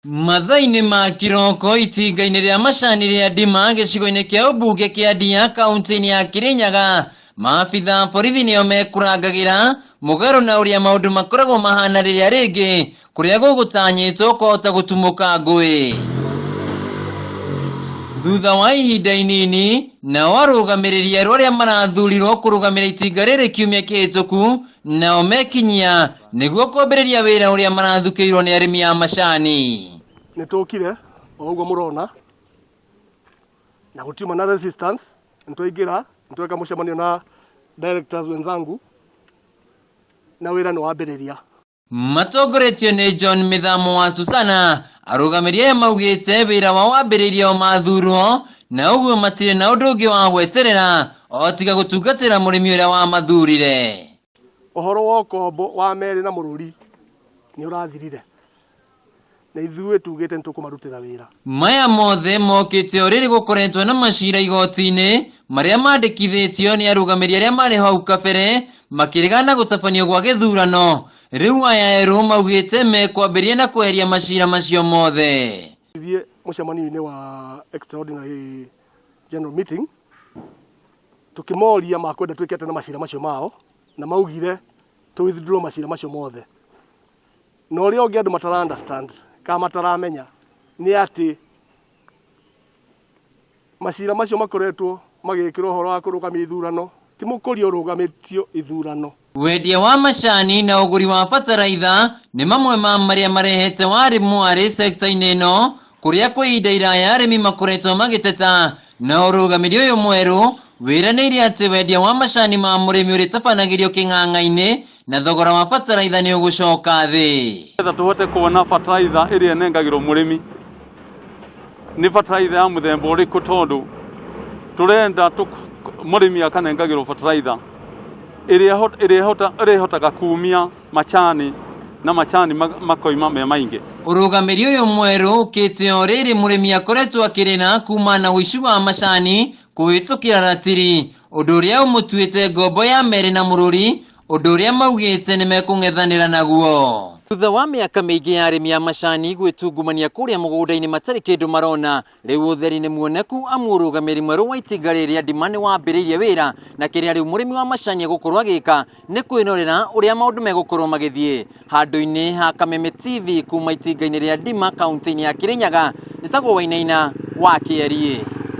Mathaa-inĩ ma kĩroko itinga-inĩ rĩa macani rĩa Ndima gĩcigo-inĩ kĩa ũmbunge kĩa Ndia kaunti-inĩ ya Kirinyaga, maabitha a borithi nĩo mekũrangagĩra mũgarũ na ũrĩa maũndũ makoragwo mahana rĩrĩa rĩngĩ kũrĩa gũgũtanyĩtwo kwahota gũtumũka ngũĩ. Thutha wa ihinda inini, nao arũgamĩrĩri erũ arĩa marathurirwo kũrũgamĩra itinga rĩrĩ kiumia kĩhĩtũku nao mekinyia nĩguo kwambĩrĩria wĩra ũrĩa marathukĩirwo nĩ arĩmi a macani. Nĩ tũkire o ũguo mũrona na gũtiuma na resistance, nĩ twaingĩra nĩ tweka mũcemanio na directors wenzangu na wĩra nĩ wambĩrĩria. Matongoretio nĩ John Mĩthamo wa Susana, arũgamĩrĩri aya maugĩte wĩra wao wambĩrĩirie o mathurwo na ũguo matirĩ na ũndũ ũngĩ wa gweterera o tiga gũtungatĩra mũrĩmi ũrĩa wamathurire. Ũhoro wa ũkombo wa Mary na Mũrũri nĩ ũrathirire na ithuĩ tugĩte nĩ tũkũmarutĩra wĩra. Maya mothe mokĩte o rĩrĩ gũkoretwo na macira igoti-inĩ marĩa mandĩkithĩtio nĩ arũgamĩrĩri arĩa marĩ hau kabere makĩregana na gũtabanio gwa gĩthurano. Rĩu aya erũ maugĩte mekwambĩrĩria na kweheria macira macio mothe. Ithiĩ mũcemanio-inĩ wa extraordinary general meeting tũkĩmoria makwenda twĩke atĩa na macira macio mao na maugire tũ withdraw macira macio mothe. Na ũrĩa ũngĩ andũ matara understand kana mataramenya nĩ atĩ macira macio makoretwo magĩkĩrwo ũhoro wa kũrũgamia ithurano ti mũkũria ũrũgamĩtio ithurano. Wendia wa macani na ũgũri wa bataraitha nĩ mamwe ma marĩa marehete warĩ mwarĩ sekta-inĩ ĩno kũrĩa kwa ihinda iraya arĩmi makoretwo magĩteta na ũrũgamĩri ũyũ mwerũ wĩranĩire atĩ wendia wa macani ma mũrĩmi ũrĩtabanagĩrio kĩng'ang'a-inĩ na thogora wa bataraitha nĩ ũgũcoka thĩ. Nĩgetha tũhote kuona bataraitha ĩrĩa ĩnengagĩrwo mũrĩmi nĩ bataraitha ya mũthemba ũrĩkũ tondũ tũrenda mũrĩmi akanengagĩrwo bataraitha ĩrĩa ĩrĩhotaga kumia macani na macani makoima me maingĩ. Ũrũgamĩri ũyũ mwerũ ũkĩte o rĩrĩ mũrĩmi akoretwo akĩrĩra kuma na ũici wa macani kũhĩtũkĩra ratiri, ũndũ ũrĩa ũmũtuĩte ngombo ya Mary na Mũrũri, ũndũ ũrĩa maugĩte nĩmekũng'ethanĩra naguo. Thutha wa mĩaka mĩingĩ ya arĩmi a macani gwĩtungumania kũrĩa mũgũnda-inĩ matarĩ kĩndũ marona, rĩu ũtheri nĩ muoneku amu ũrũgamĩri mwerũ wa itinga rĩrĩa Ndima nĩ wambĩrĩirie wĩra na kĩrĩa rĩu mũrĩmi wa macani egũkorwo agĩka nĩ kwĩrorera ũrĩa maũndũ megũkorwo magĩthiĩ. Handũ-inĩ ha Kameme TV kuma itinga-inĩ rĩa Ndima kaunti-inĩ ya Kirinyaga, njĩtagwo Wainaina wa Kĩeriĩ.